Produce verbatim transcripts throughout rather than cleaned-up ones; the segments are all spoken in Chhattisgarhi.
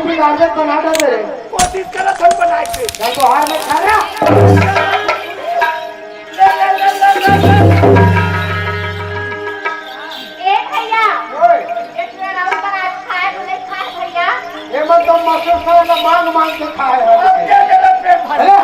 बिगाड़ दे, बना दे रे। कोशिश करत हन बनाए के। चल तो हार में खा रहा। ले, ले, ले, ले, ले, ले। ए भैया, ओए। एक बेर और बना के खाए, बोले खाए भैया। ये मन तो मसूर खाए ना, मांग मांग के खाए हैं। अब क्या जरूरत है भाई? अरे।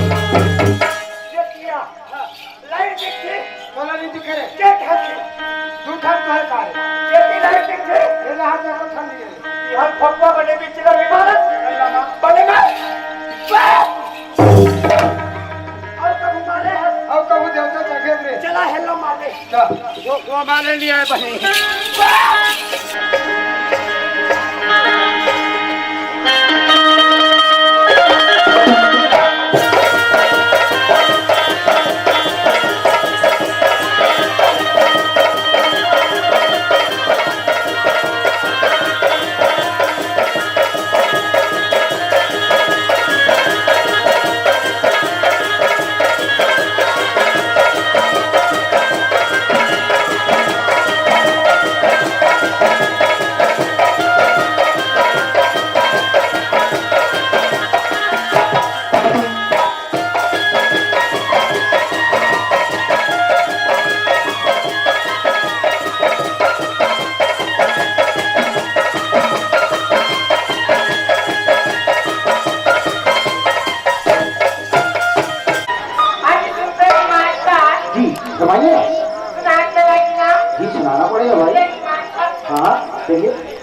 ये किया। लाइट दिखी? कोला नहीं दिखे रे। के ठाके? दू ठाक तो है सारे। ये भी लाइट दिखी? ये रहा तो वो ठंडी है। ये हम फप्पा बने बीच में विवादत। अल्लाह ना। बने ना। और कबू मारे है। और कबू देवता चढ़े रे। चला हेलो मार दे। चल। वो, वो मारे नहीं आए बने। हाँ जी, सुनते हैं मास्टर। जी, फरमाइए। सुनाई देगा कि ना? जी, सुनाना पड़ेगा भाई। देख मास्टर। हाँ, चलिए।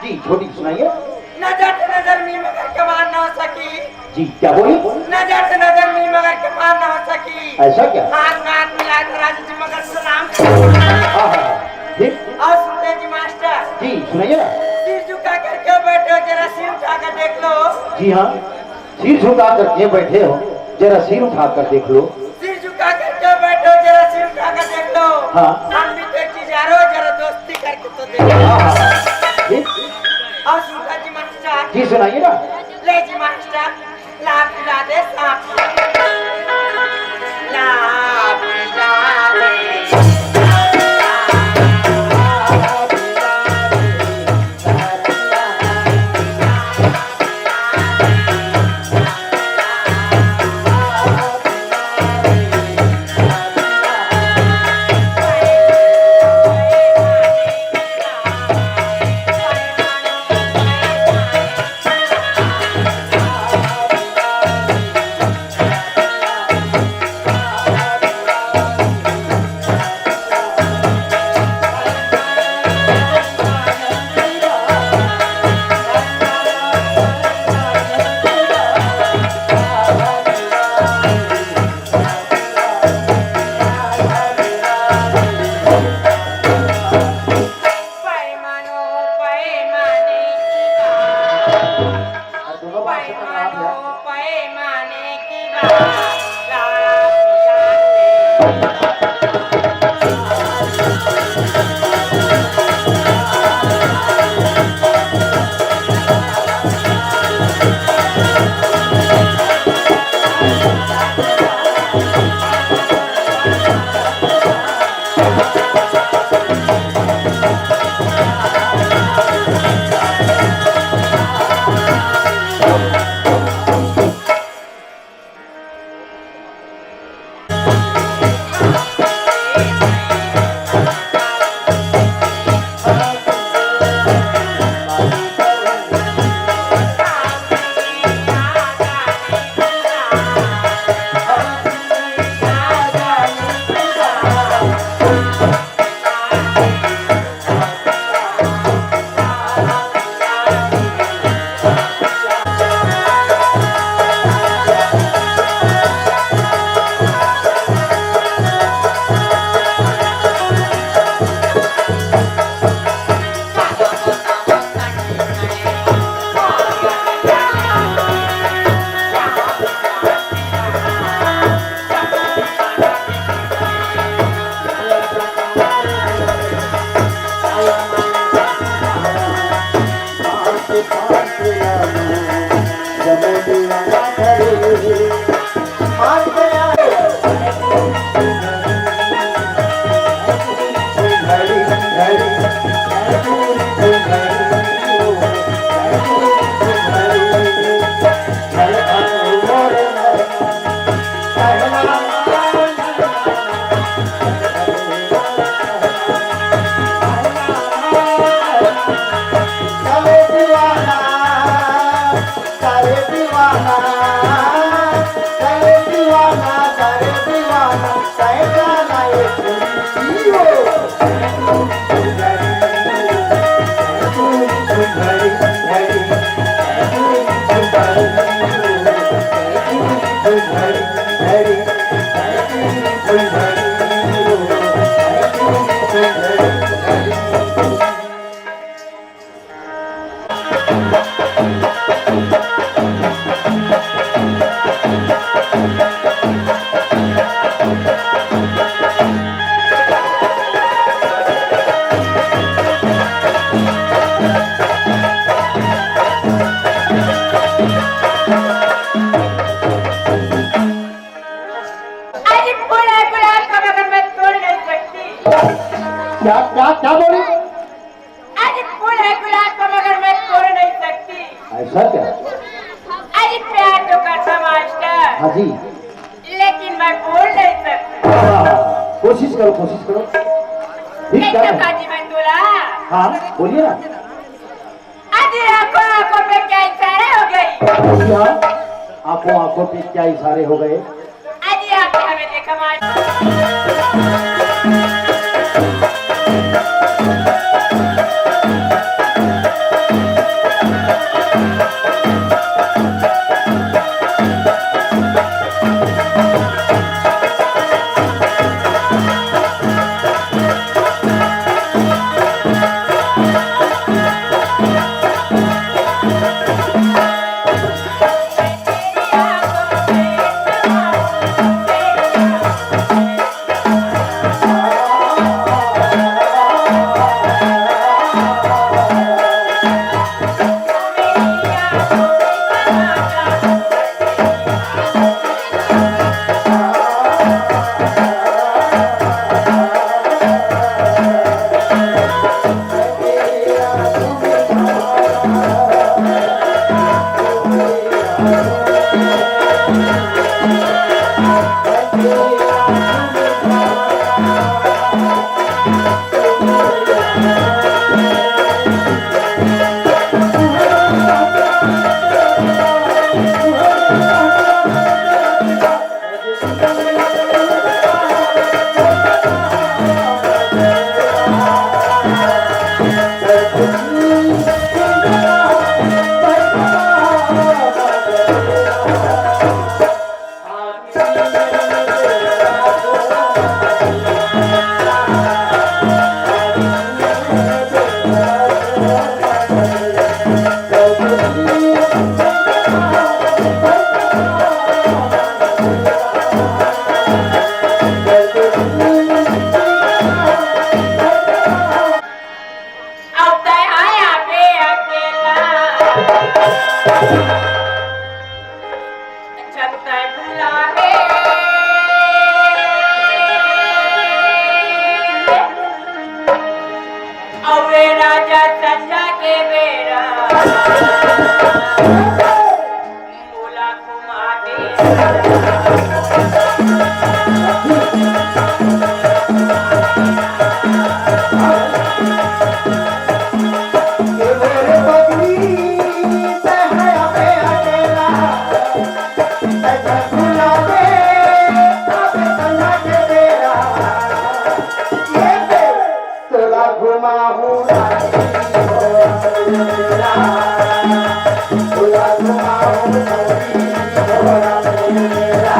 जी, छोटी सुनाइए। नजर से नजर मी मगर कमान ना सकी। जी, क्या बोली? नजर से नजर मी मगर कमान ना सकी। ऐसा क्या? हाथ में हाथ मिला के राजा जी मगर सलाम। हाँ, हाँ, हाँ। फिर? और सुनते जी मास्टर। जी, सुनाइए ना। सिर झुका कर क्यों बैठे हो, जरा सिर उठा कर देख लो। जी हाँ। सिर झुका कर क्यों बैठे हो, जरा सिर उठा कर देख लो। सिर झुका कर क्यों बैठे हो, जरा सिर उठा कर देख लो। हाँ। हम भी तो एक चीज आ रहे हो, जरा दोस्ती करके तो देख लो। हाँ, हाँ, हाँ। जी। और सुनता जी मास्टर। जी, सुनाइए ना। ले जी मास्टर, ला पिला दे सांप। ला पिला दे। क्या, क्या, क्या बोली? अरे फूल है गुलाब का, मगर मैं तोड़ नहीं सकती। ऐसा क्या? अरे प्यार तो करता मास्टर। हाँ जी। लेकिन मैं बोल नहीं सकती। हाँ, हाँ, हाँ। कोशिश करो, कोशिश करो। ठीक है। काजी मैं तोला। हाँ, बोलिए ना। अरे आंखों आंखों पे क्या इशारे हो गई? जी हाँ, आंखों आंखों पे क्या इशारे हो गए? अरे आप हमें देखा मार। अब तै हा आबे अकेला। जब तै भुलाबे। अउ ए राजा संझा के बेरा। तोला घुमाहूँ रानी हो राम मेला। तोला घुमाहूँ रानी हो राम मेला।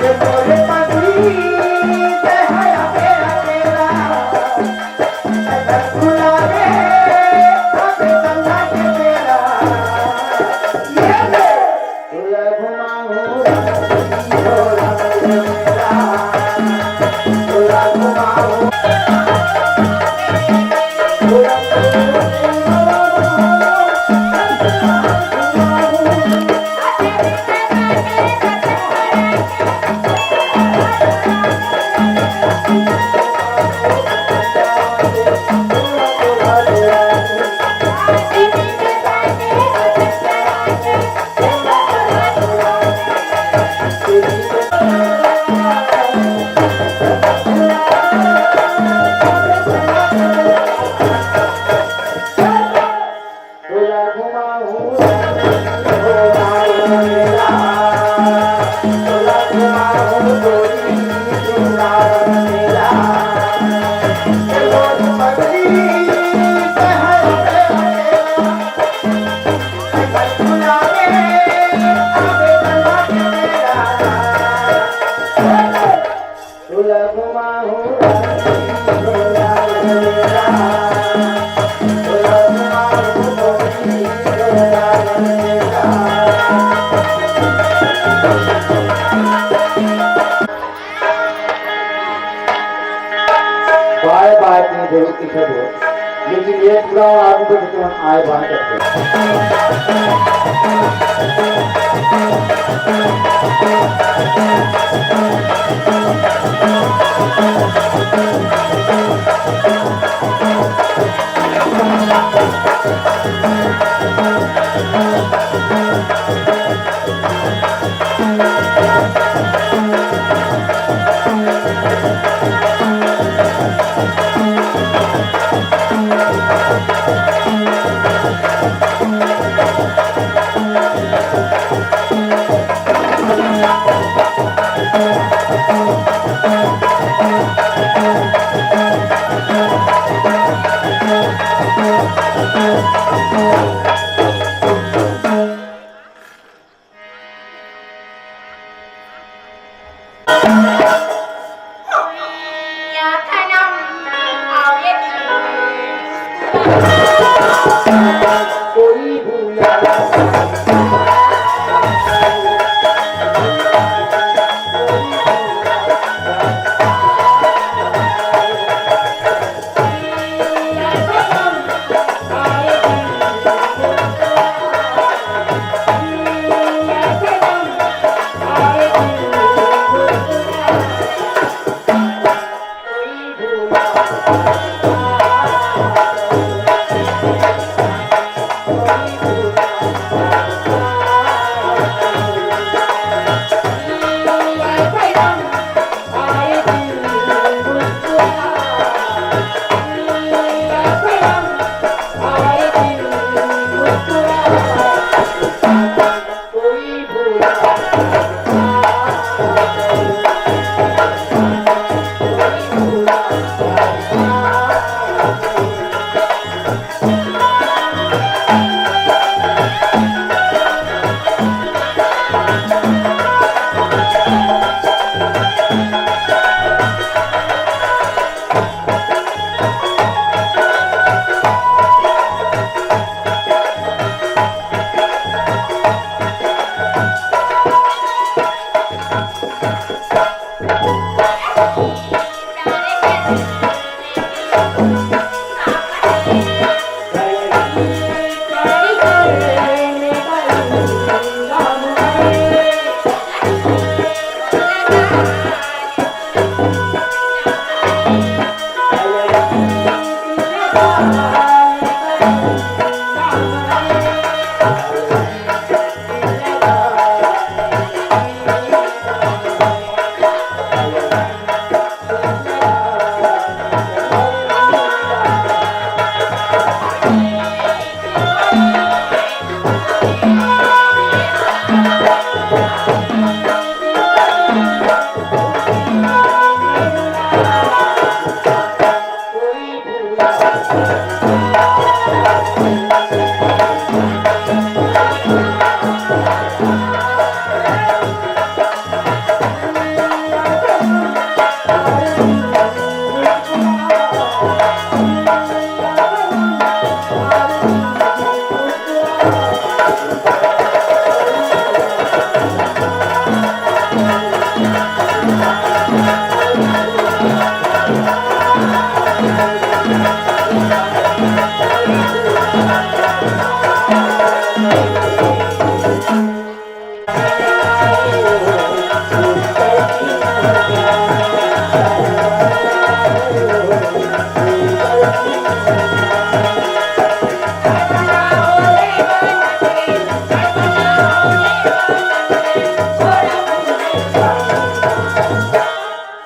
ये मोरे पगली ते है अबे अकेला। भुला रे, अबे संगा के बेरा। ये ले। बाय बाय, तुम जरूर दिखा दो, लेकिन ये पूरा आदमी को तुम आए बाय करते हो।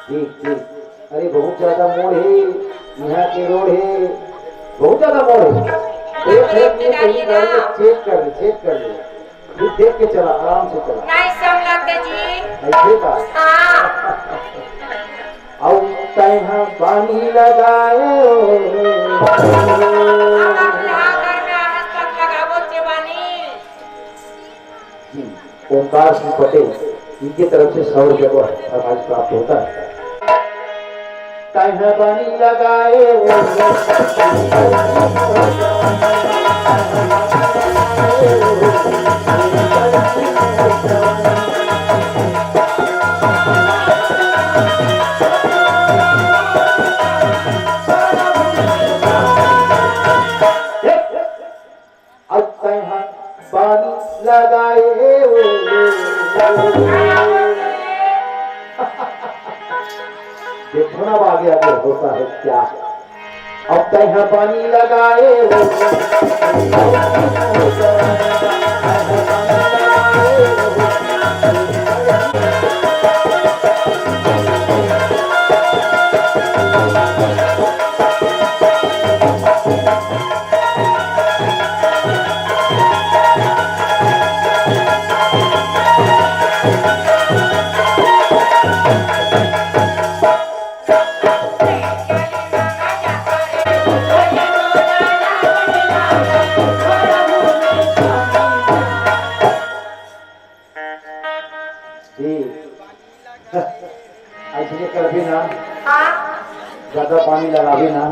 ठीक, ठीक। अरे, बहुत ज्यादा मोड़ हे, यहाँ के रोड हे, बहुत ज्यादा मोड़ हे। देख, देख, ये कहीं गाड़ी में चेक कर ले, चेक कर ले। फिर देख के चला, आराम से चला। नहीं संभलत जी। ऐसे का? हाँ। अउ तैहा पानी लगाए। अब आप यहाँ करना है, तब लगाबो जे पानी। जी, ओमकार सिंह पटेल, इनके तरफ से सौ रुपये को फरमाइश प्राप्त होता है। तैहा पानी लगाए। अब तैहा पानी लगाए। देखो ना, अब आगे आगे होता है क्या। अब तैहा पानी लगाए। जी, ज्यादा पानी लगावे ना।